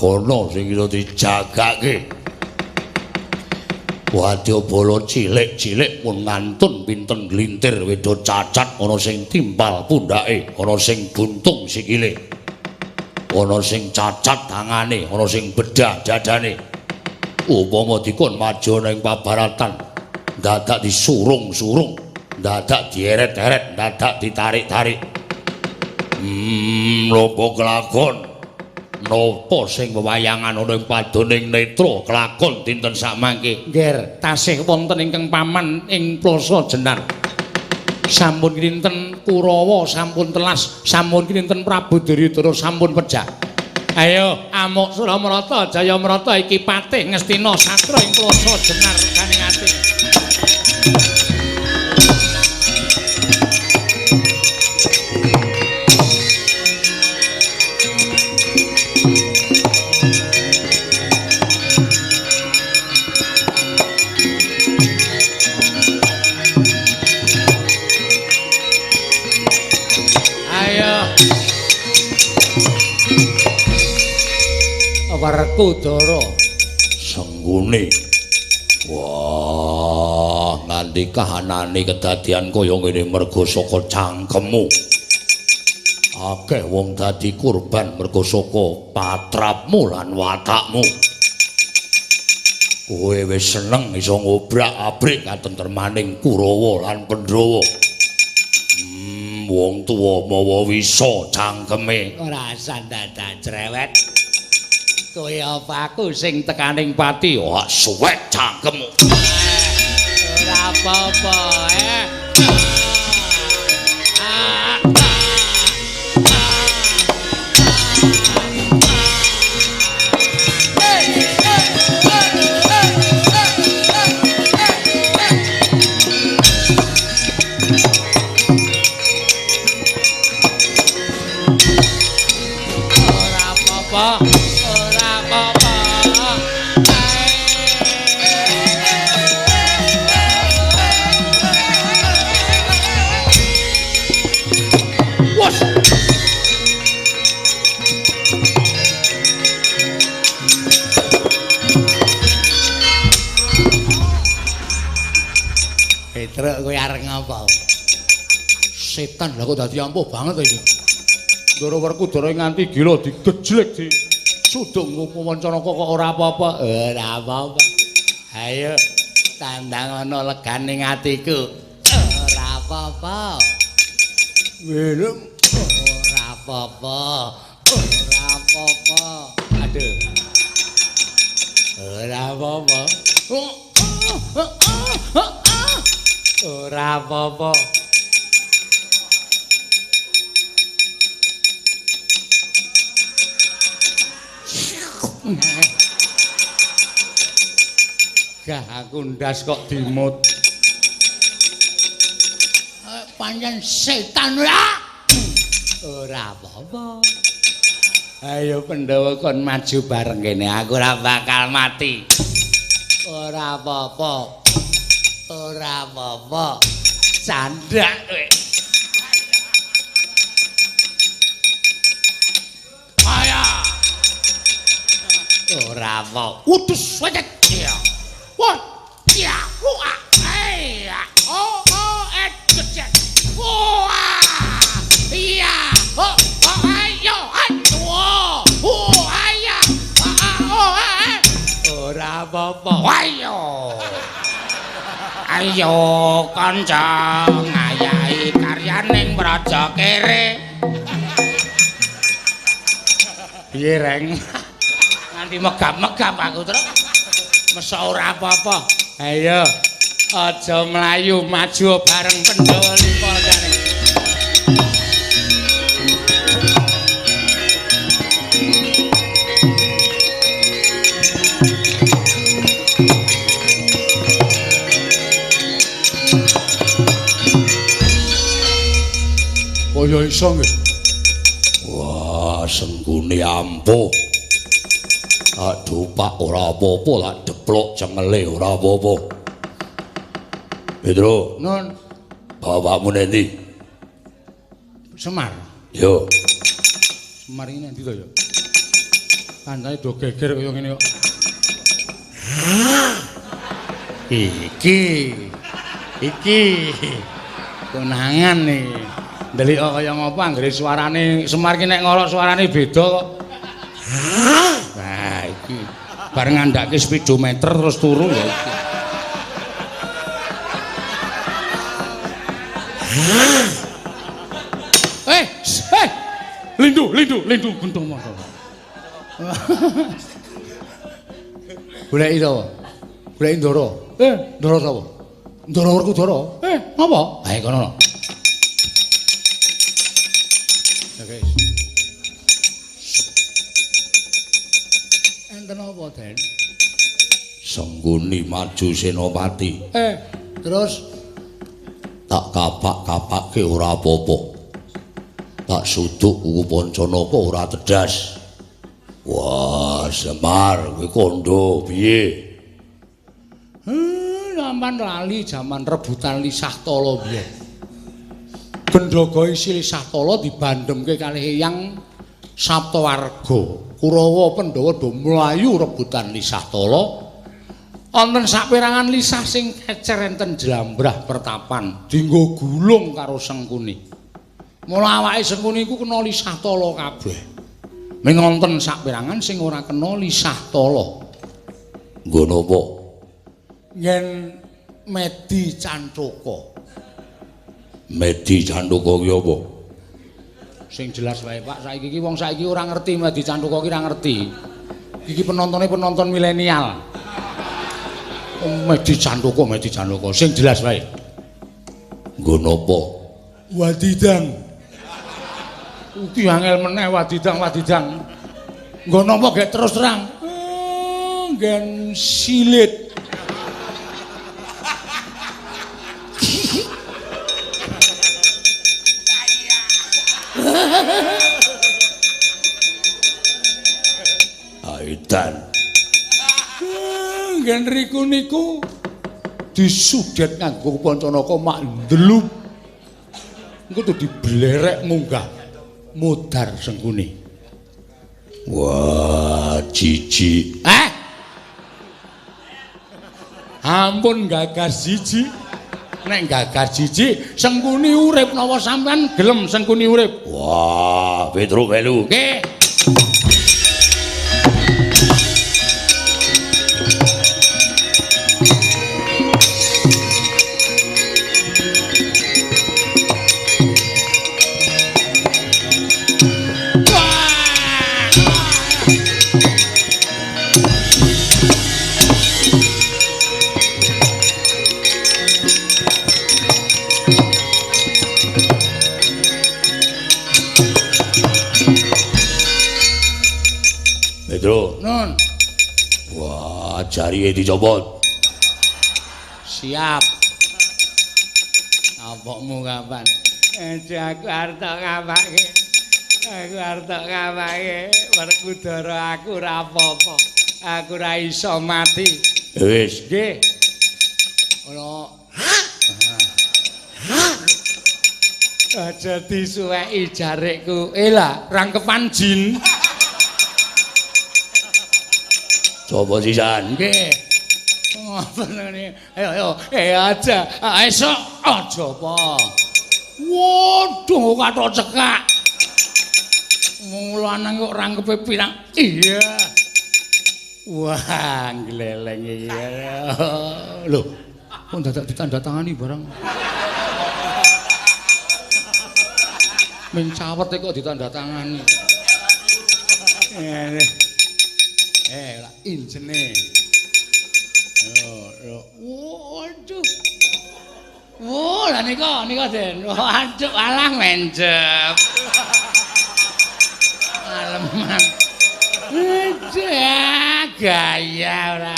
Sahana sing iso dijagake. Wadyabala cilik-cilik pun ngantun pinten glintir weda cacat, ana sing timpal pundhake, ana sing buntung sikile, ana sing cacat tangane, ana sing bedah dadane. Upama dikon maju ning pabaratan, dadak disurung-surung, dadak dieret-eret, dadak ditarik-tarik. Napa kelakon? Napa sing wewayangan ana ing padoning netra kelakon dinten sakmangke? Ngger, tasih wonten ingkang paman ing Plasa Jenar. Sampun kinten Kurawa sampun telas, sampun kinten Prabu Duryudana sampun pejah. Ayo amuk Suramarata Jayamarata iki patih Ngastina satra ing Plasa Jenar ganing ati. Werkudara senggune. Wah, nganti kahanane kedadian kaya ngene merga saka cangkemmu. Akeh wong dadi kurban merga saka patrapmu lan watakmu. Kowe wis seneng iso ngobrak-abrik katentremaning Kurawa lan Pandhawa. Wong tuwa mawa wisa cangkeme. Ora usah dadak cerewet. Kowe apa aku sing tekaning pati? Wah, suwek cangkemmu. Ora apa-apa, eh. Ora apa-apa. Petruk kowe arep ngapa? Setan lah kok dadi ampuh banget iki. Ndara Werkudara nganti gila digejlek di sudung Wancana kok ora apa-apa. Ora apa-apa. Ayo tandang ana legane atiku. Ora apa-apa. Welem ora apa-apa. Ora apa-apa. Aduh. Ora apa-apa. Ora apa-apa. Gah aku ndas kok dimut. Pancen setan ora. Ora apa-apa. Ayo Pandhawa kon maju bareng kene, aku ora bakal mati. Ora apa-apa. Ora apa-apa. Candak kowe. Aya. Ora apa. Udus wajat. Ya. Wah. Ya. Wah. Ya. Oh, oh, et. Wah. Iya. Oh, oh, ayo. Oh, oh, aya. Oh, ora apa-apa. Ayo. Ayo kanca ngayahi karyaning Praja Kere. Piye reng? Nganti megap-megap aku truk. Mesok ora apa-apa. Ayo aja mlayu maju bareng Pandhawa Lipa jane. Kaya iso nggih. Wah, senggune ampuh. Tak dupak ora apa-apa, tak deplok cengele ora apa-apa. Petro, nun, bapakmu nendi? Semar. Yo. Semar iki nendi to ya? Kancane do geger kaya ngene kok. Iki. Iki. Konangan iki. Ndelik kaya ngopo anggere suarane Semar ki nek ngorok suarane beda kok. Nah, iki bar ngandhake speedometer terus turu ya iki. Eh, eh. Lindu, lindu, lindu gentung monggo. Goleki sapa? Goleki Ndara. Eh, Ndara sapa? Ndara Werkudara. Eh, ngapa? Ae kono. Ya, guys. Enten apa, Den? Sengguni maju Senopati. Eh, terus tak kapak-kapake ora apa-apa. Tak suduk kuku Pancanaka ora tedas. Wah, Semar kowe kandha piye? Sampean lali jaman rebutan lisah tala biyen. Gendhaga isi lisah tala dibandhemke kalih Eyang Saptawarga. Kurawa Pandhawa do mlayu rebutan lisah tala. Wonten saperangan lisah sing kecer enten jlambrah pertapan dienggo gulung karo Sengkuni. Mula awake Sengkuni iku kena lisah tala kabeh. Ming wonten saperangan sing ora kena lisah tala. Nggo napa? Yen Medi Cantaka. Medi Cantaka ki apa? Sing jelas wae Pak, saiki iki wong saiki ora ngerti Medi Cantaka ki ora ngerti. Iki penontone penonton milenial. Medi Cantaka, Medi Cantaka, sing jelas wae. Nggo napa? Wadidang. Iki angel meneh wadidang wadidang. Nggo napa gek terus terang? Nggen silit. Aidan. Nggen riku niku disudet nganggo Pancanaka mak ndlup. Engko tuh diblerek munggah mudhar Sengkuni. Wah, jijik. Eh. Ampun gagas jijik. Nek gagas jijik, Sengkuni urip napa sampean gelem Sengkuni urip? Wah, Petruk melu. Nggih. Nun. Wah, jarike dicopot. Siap. Apokmu kapan? Aja aku arep tok ngapake. Aku arep tok ngapake. Werkudara aku ora apa-apa. Aku ora iso mati. Wis, nggih. Ono. Aja disuweki jarikku. Lah, rangkepan jin. Coba sisan. Nggih. Ngoten ngene. Ayo ayo, aja. Esuk aja apa. Waduh, kathok cekak. Wong lanang kok rangkepe pirang. Iya. Wah, gleleng iki. Lho, kok dadak ditandatangani barang. Ming cawet kok ditandatangani. Eh, lah injene. Yo, yo. Waduh. Wah, lah nika, nika Den. Waduh, alah menjep. Aleman. Aduh, gaya ora.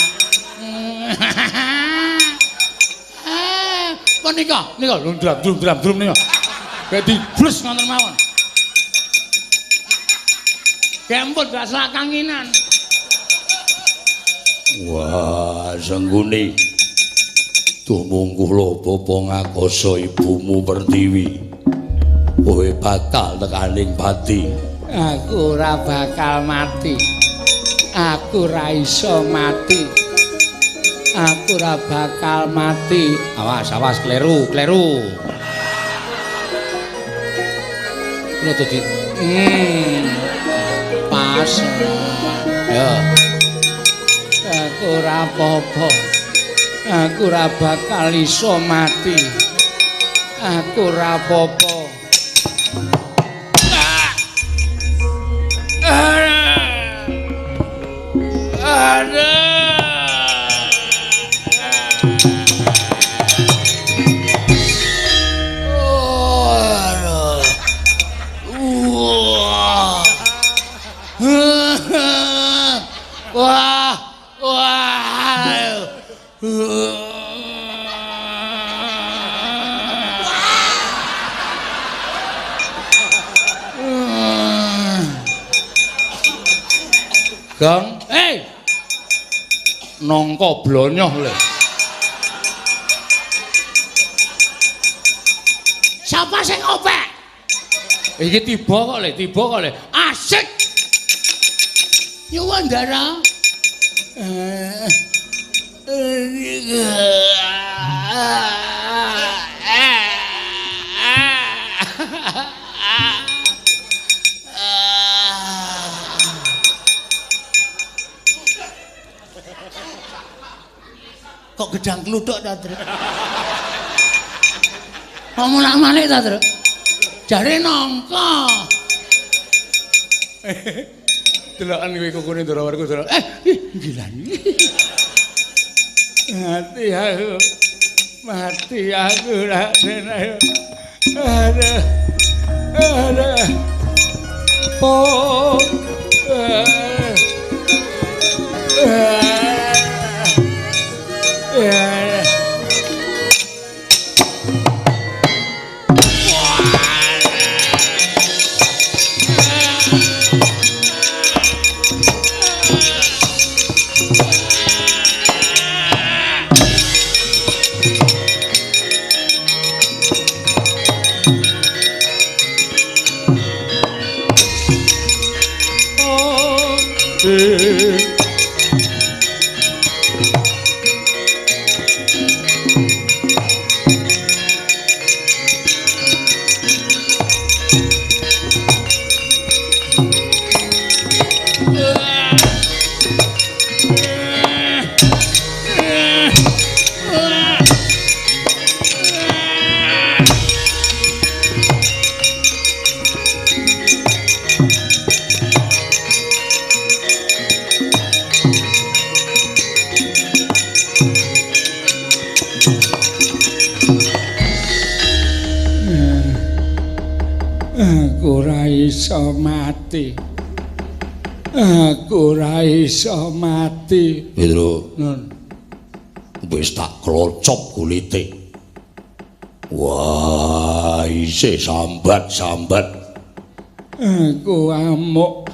Ah, nika, nika drum drum drum drum nika. Kayak dibles ngoten mawon. Gemput gak selak kanginan. Wah, Sengguni. Tumungkuh lho bapa ngakasa ibumu Pertiwi. Kowe bakal tekaning pati. Aku ora bakal mati. Aku ora iso mati. Aku ora bakal mati. Awas, awas, kleru, kleru. Lho dadi pas. Ya. Aku ora apa-apa. Aku ora bakal iso mati. Aku ora apa-apa. Wah, wah. Gong, hey. Nangka blonyoh le. Sapa sing ngopek? Iki tiba kok le, tiba kok le. Asik. Nyuwun Ndara. Kok gedang kluthuk ta, Tru? Kok mulak-malik ta, Tru? Jare nangka. Deloken kowe kukune Ndara Werkudara. Gilani. Mati aku. Mati aku Raden ayo. Aduh. Aduh. Oh. Aku ora iso mati. Aku ora iso mati. Petro. Nun. Wis tak klocop kulite. Wah, isih sambat-sambat. Aku amuk.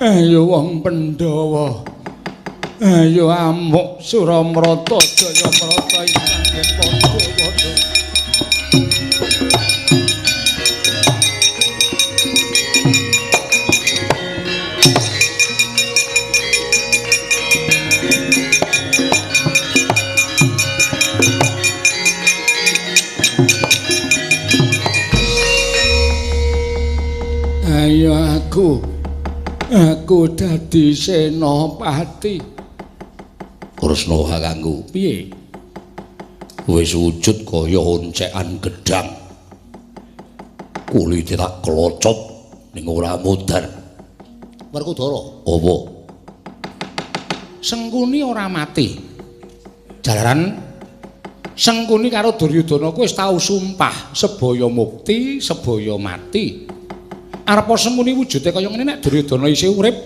Ayo wong Pandhawa. Ayo amuk Suramrata Jayamrata ingkang padha-padha. Ayo aku dadi senopati. Kresna kakangku, piye? Wis wujud kaya oncekan gedang. Kulite tak klocop ning ora mudhar. Werkudara, apa? Sengkuni ora mati. Jalaran Sengkuni karo Duryudana kuwi wis tau sumpah sebaya mukti, sebaya mati. Arepa Sengkuni wujude kaya ngene nek Duryudana isih urip,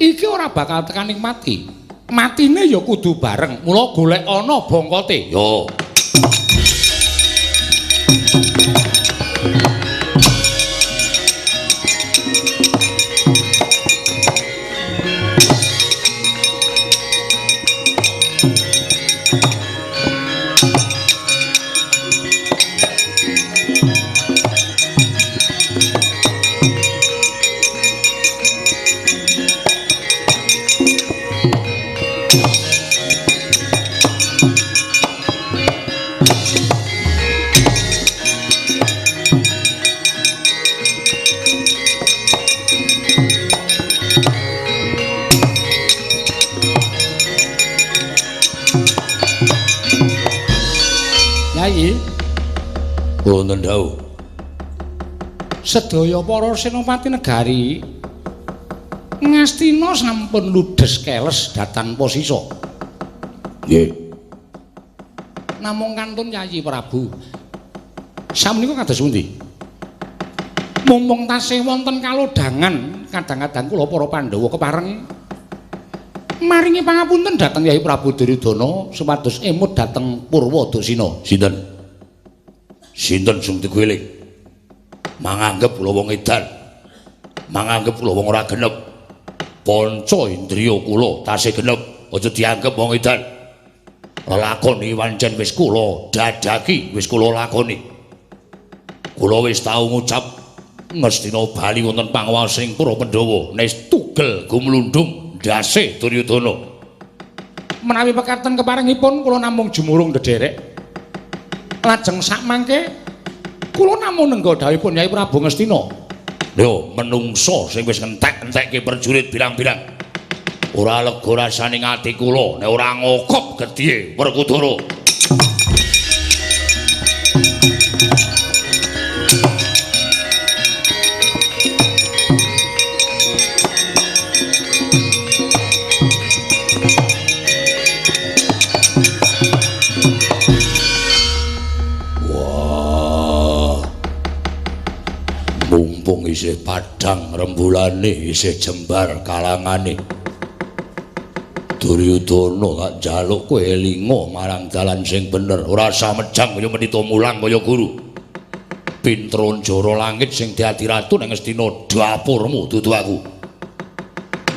iki ora bakal tekaning mati. Matine ya kudu bareng. Mula golek ana bongkote. Yo. Yayi. Wonten dawuh. Sedaya para senopati negari Ngastina sampun ludes keles dhateng posisa. Nggih. Namung kantun Yayi Prabu. Samenika kados pundi? Mumpung tasih wonten kalodhangan, kadang-kadang kula para Pandhawa kepareng maringi pangapunten dhateng Yayi Prabu Duryudana supados emut dhateng Purwadasina. Sinten? Sinten sing diguling? Manganggep kula wong edan. Manganggep kula wong ora genep. Panca indriya kula tasih genep, aja dianggep wong edan. Lelakon iki pancen wis kula dadaki, wis kula lakoni. Kula wis tau ngucap Ngastina bali wonten panguwasing para Pandhawa, nes tugel gumlundung ndase Duryudana. Menawi pekaten keparengipun kula namung jumurung ndederek. Lajeng sakmangke kula namung nengga dawuhipun Yai Prabu Ngastina. Lho, menungso sing wis ngentek-entekke prajurit bilang-bilang. Ora lega rasane ati kula nek ora ngokop gedhe Werkudara. Mumpung isih padhang rembulane, isih jembar kalangane. Duryudana tak njaluk kowe elinga marang dalan sing bener, ora usah mejang kaya menita mulang kaya guru. Pinter njara langit sing dadi ratu nang Ngastina dapurmu dudu aku.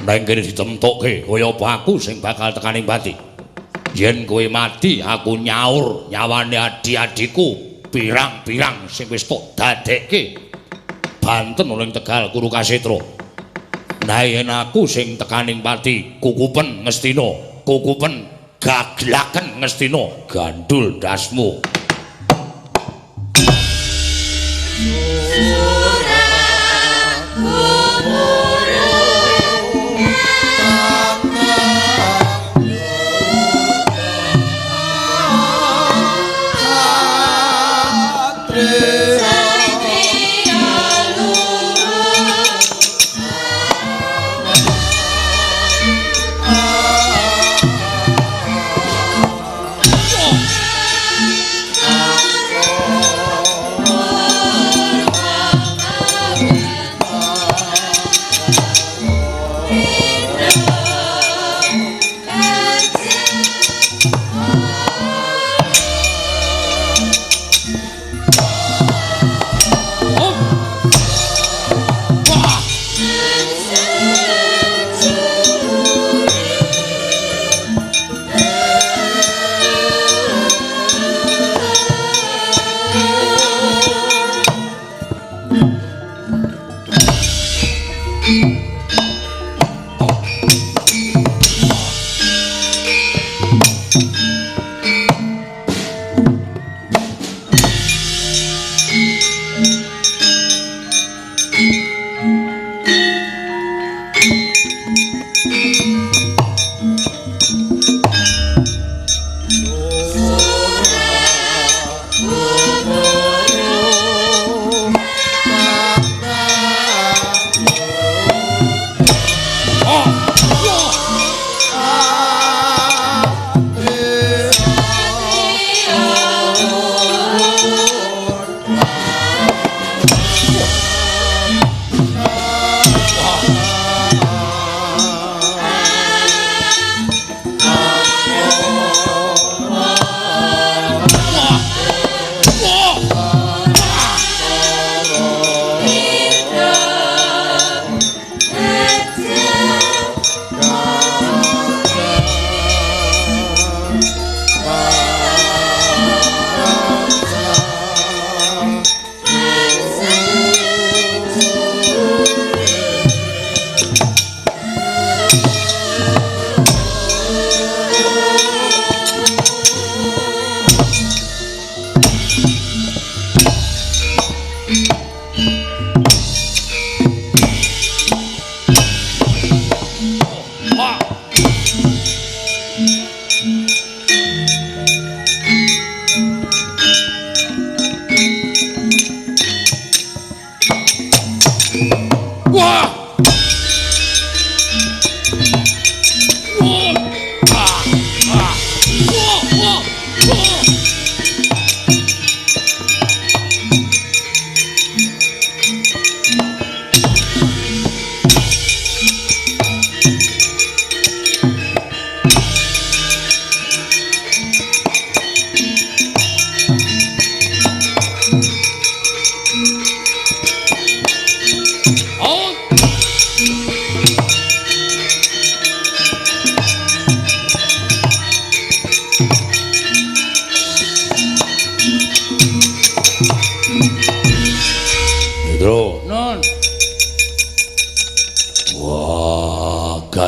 Nang kene ditemtokke kaya apa aku sing bakal tekaning pati. Yen kowe mati aku nyaur nyawane adi-adiku pirang-pirang sing wis tok dadekke. Banten oleh Tegal Kuru Kasetra. Nah yen aku sing tekaning pati kukupen Ngastina, kukupen gaglaken Ngastina, gandul ndasmu.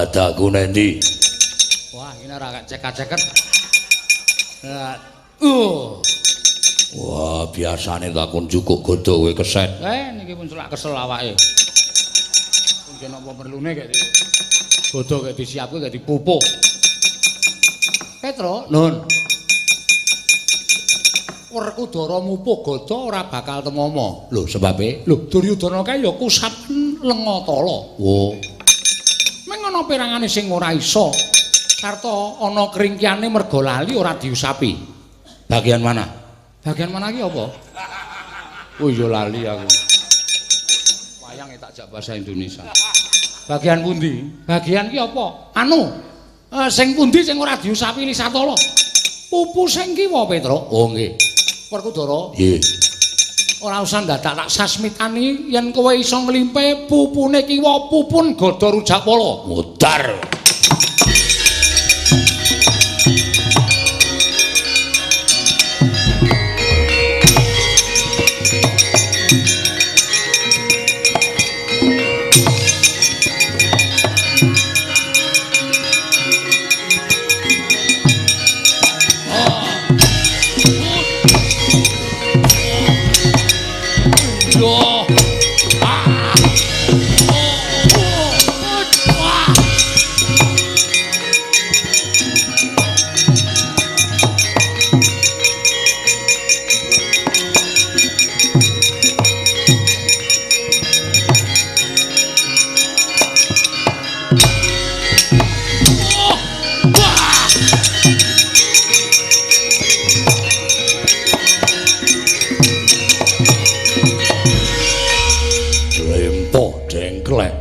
Gadaku nendi? Wah, ini ora cek-ceket. Wah, biasane takon jukuk gada kowe keset. Niki pun selak kesel awake. Pun jen apa perlune kek gada kek disiapke kek dipupuk. Petro, nun. Werkudara mupuh gada ora bakal temama. Lho, sebabe? Lho, Duryudana kae ya kusapen lenga tala. Oh. Meng ana perangane sing ora iso. Sarta ana kringkiyane merga lali ora diusapi. Bagian mana? Bagian mana iki apa? Oh iya lali aku. Wayang tak jak bahasa Indonesia. Bagian pundi? Bagian ki apa? Anu, sing pundi sing ora diusapi Lisatala? Pupu sing kiwa, Petro. Oh nggih. Werkudara. Nggih. Ora usah dadak tak sasmitani yen kowe iso nglimpe pupune kiwa pupun gada Rujakpala. Mudar.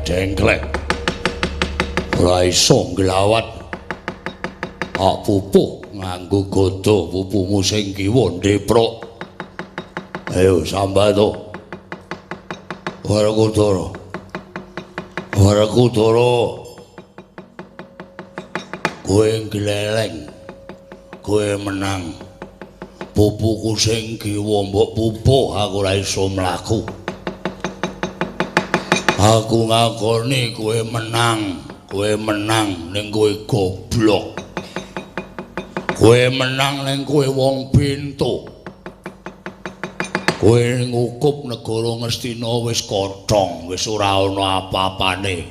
Dengklek ora iso nglawat. Ak pupuh nganggo gada pupumu sing kiwa ndeprok. Ayo sambato. Werkudara. Werkudara. Kowe gleleng. Kowe menang. Pupuku sing kiwa mbok pupuh aku ora iso mlaku. Aku ngakoni kowe menang ning kowe goblok. Kowe menang ning kowe wong pintu. Kowe ngukup negara Ngastina wis kothong, wis ora ana apa-apane.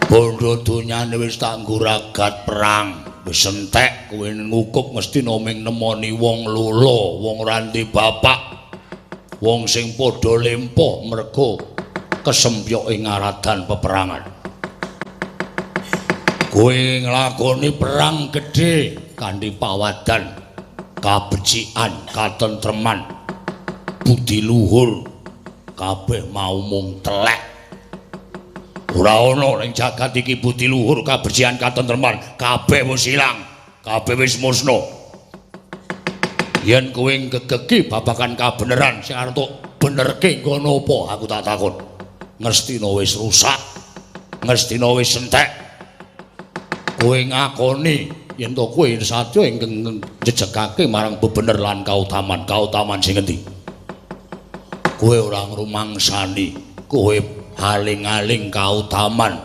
Bondo donyane wis tak ngguragat perang, wis entek kowe ngukup Ngastina ming nemoni wong lolo, wong ora ndek bapak, wong sing padha lempoh mergo kesempyok ing ngaradan peperangan. Kowe nglakoni perang gedhe kanthi pawadan, kabecikan, katentreman, budi luhur, kabeh mau mung telek. Ora ana ning jagat iki budi luhur, kabecikan, katentreman, kabeh wis ilang, kabeh wis musna. Yen kowe ngegegi babagan kabeneran sing arep benerke nggon apa aku tak takon. Ngastina wis rusak, Ngastina wis entek. Kowe ngakoni yen to kowe satya ingkang njejegake marang bebener lan kautaman, kautaman sing endi? Kowe ora ngrumangsani, kowe aling-aling kautaman,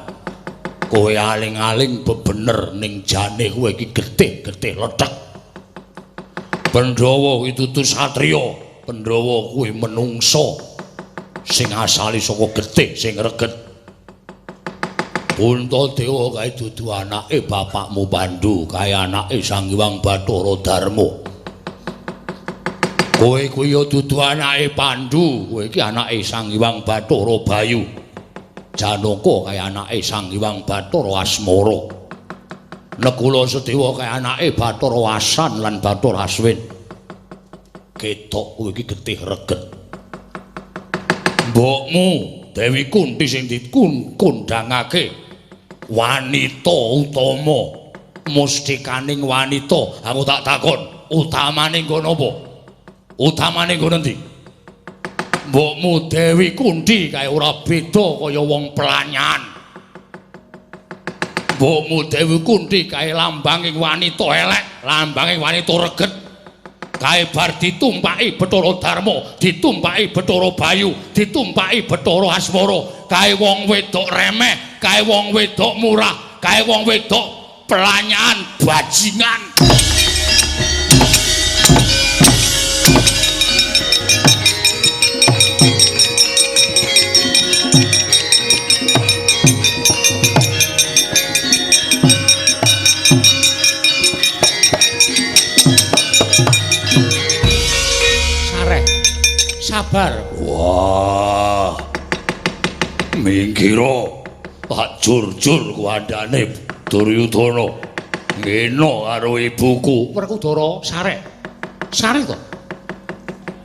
kowe aling-aling bebener ning jane kowe iki getih-getih lethek. Pandhawa kuwi dudu satriya, Pandhawa kuwi menungsa sing asale saka getih sing reget. Puntadewa kae dudu anake bapakmu Pandu, kae anake Sang Hyang Bathara Darma. Kowe kuwi ya dudu anake Pandu, kowe iki anake Sang Hyang Bathara Bayu. Janaka kae anake Sang Hyang Bathara Asmara. Nakula Sadewa kae anake Bathara Wasan lan Bathara Aswin. Ketok kowe iki getih reget. Mbokmu Dewi Kunti sing dikundangake wanita utama, mustikaning wanita. Aku tak takon, utamane nggon apa? Utamane nggon endi? Mbokmu Dewi Kunti kae ora beda kaya wong pelanyan. Mbokmu Dewi Kunti kae lambanging wanita elek, lambanging wanita reget. Kae bar ditumpaki Bathara Darma, ditumpaki Bathara Bayu, ditumpaki Bathara Asmara, kae wong wedok remeh, Kae wong wedok murah, kae wong wedok pelanyan bajingan. Sareh, sabar. Wah, minggiro. Pak jur-jur kuandane Duryudana ngene karo ibuku. Werkudara sarek. Sarek to.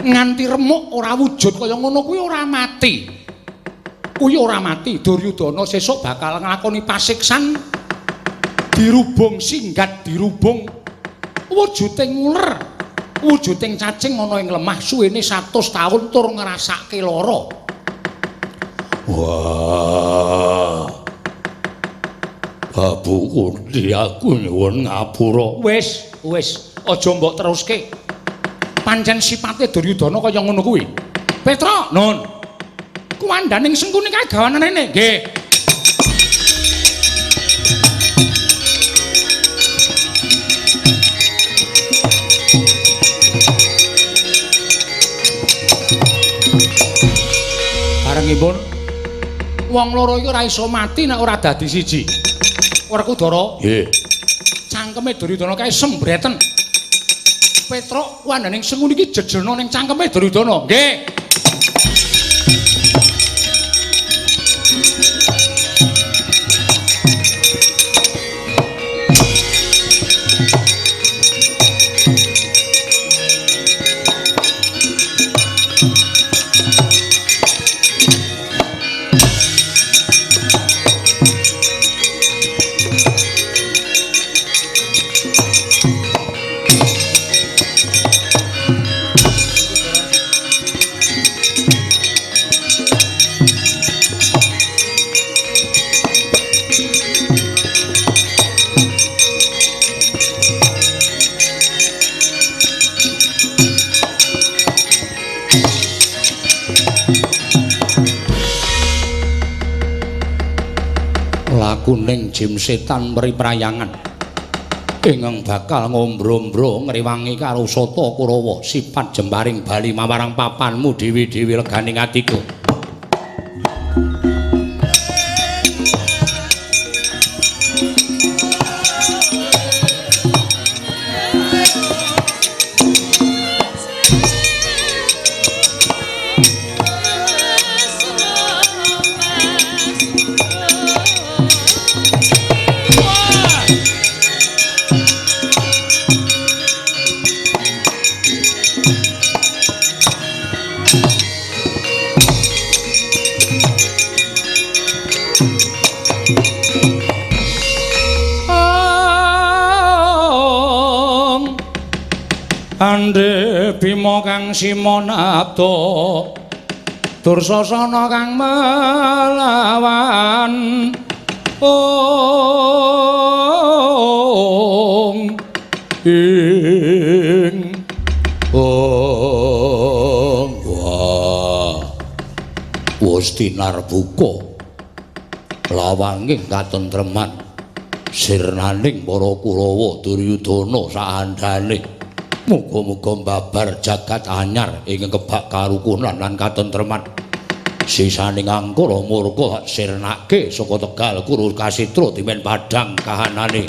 Nganti remuk ora wujud kaya ngono kuwi ora mati. Kuwi ora mati. Duryudana sesuk bakal nglakoni pasiksan dirubung singgat dirubung wujuding uler, wujuding cacing ana ing lemah suwene 100 taun tur ngrasake lara. Wah. Babu Kunti aku nyuwun ngapura. Wis, wis, aja mbok teruske. Pancen sipate Duryudana kaya ngono kuwi. Petruk, nun. Kuwandaning Sengkuni kae gawanan rene. Nggih. Barengipun wong loro iki ora iso mati nek ora dadi siji. Werkudara. Nggih. Cangkeme Duryudana kae sembreten. Petruk wandaning Sengkuni iki jejelna ning cangkeme Duryudana. Nggih. Lakuning jim setan meri prayangan ingkang bakal ngombro-ombro ngrewangi karo sata Kurawa sifat jembaring bali mamarang papanmu dewi-dewi leganing atiku. Andhe Bima kang simonabda Dursasana kang melawan ong ing ong. Wah, wis tinarbuka lawanging katentreman sirnaning para Kurawa Duryudana saandhane. Muga-muga mbabar jagat anyar ing kebak karukunan lan katentreman. Sisaning angkara murka sirnake saka Tegal Kuru Kasitra dimen padhang kahanane.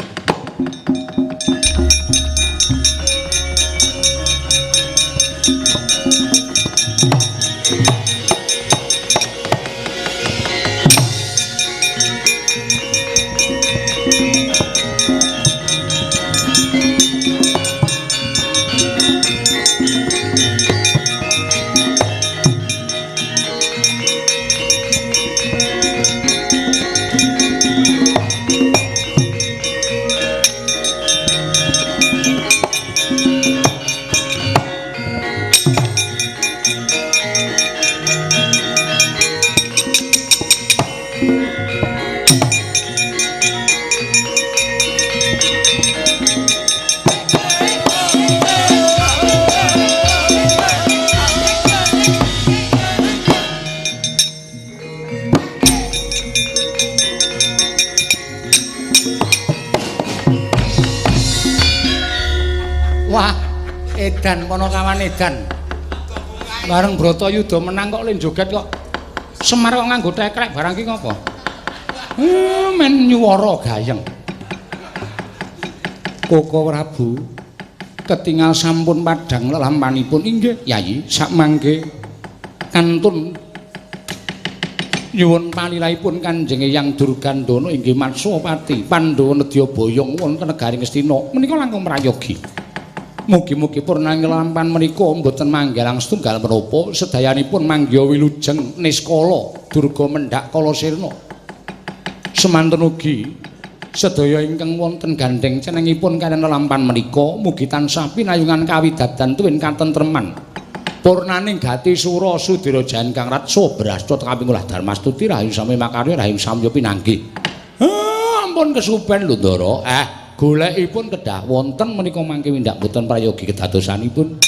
Edan Panakawan edan. Bareng Bratayuda menang kok le joget kok. Semar kok nganggo tekrek barang ki ngopo? Men nyuwara gayeng. Koko Prabu ketingal sampun padhang lelampanipun inggih Yayi sakmangke kantun nyuwun palilahipun Kanjeng Eyang Durgandana inggih Matswapati Pandhawa nedya boyong wonten negari Ngastina menika langkung prayogi. Mugi-mugi purnaning lelampan menika mboten manggalang setunggal menapa sedayanipun manggiha wilujeng niskala durga mendhak kala sirna. Semanten ugi sedaya ingkang wonten gandheng cenengipun kaliyan lelampan menika mugi tansah pinayungan kawidadan tuwin katentreman. Purnaning gati sura sudira jayan kang ratsa brasta kaping ulah darmastuti rahayu sami makarya rahayu samya pinanggih. Ampun kesupen lho Ndara. Golekipun kedah wonten menika mangke windak boten prayogi kedadosanipun.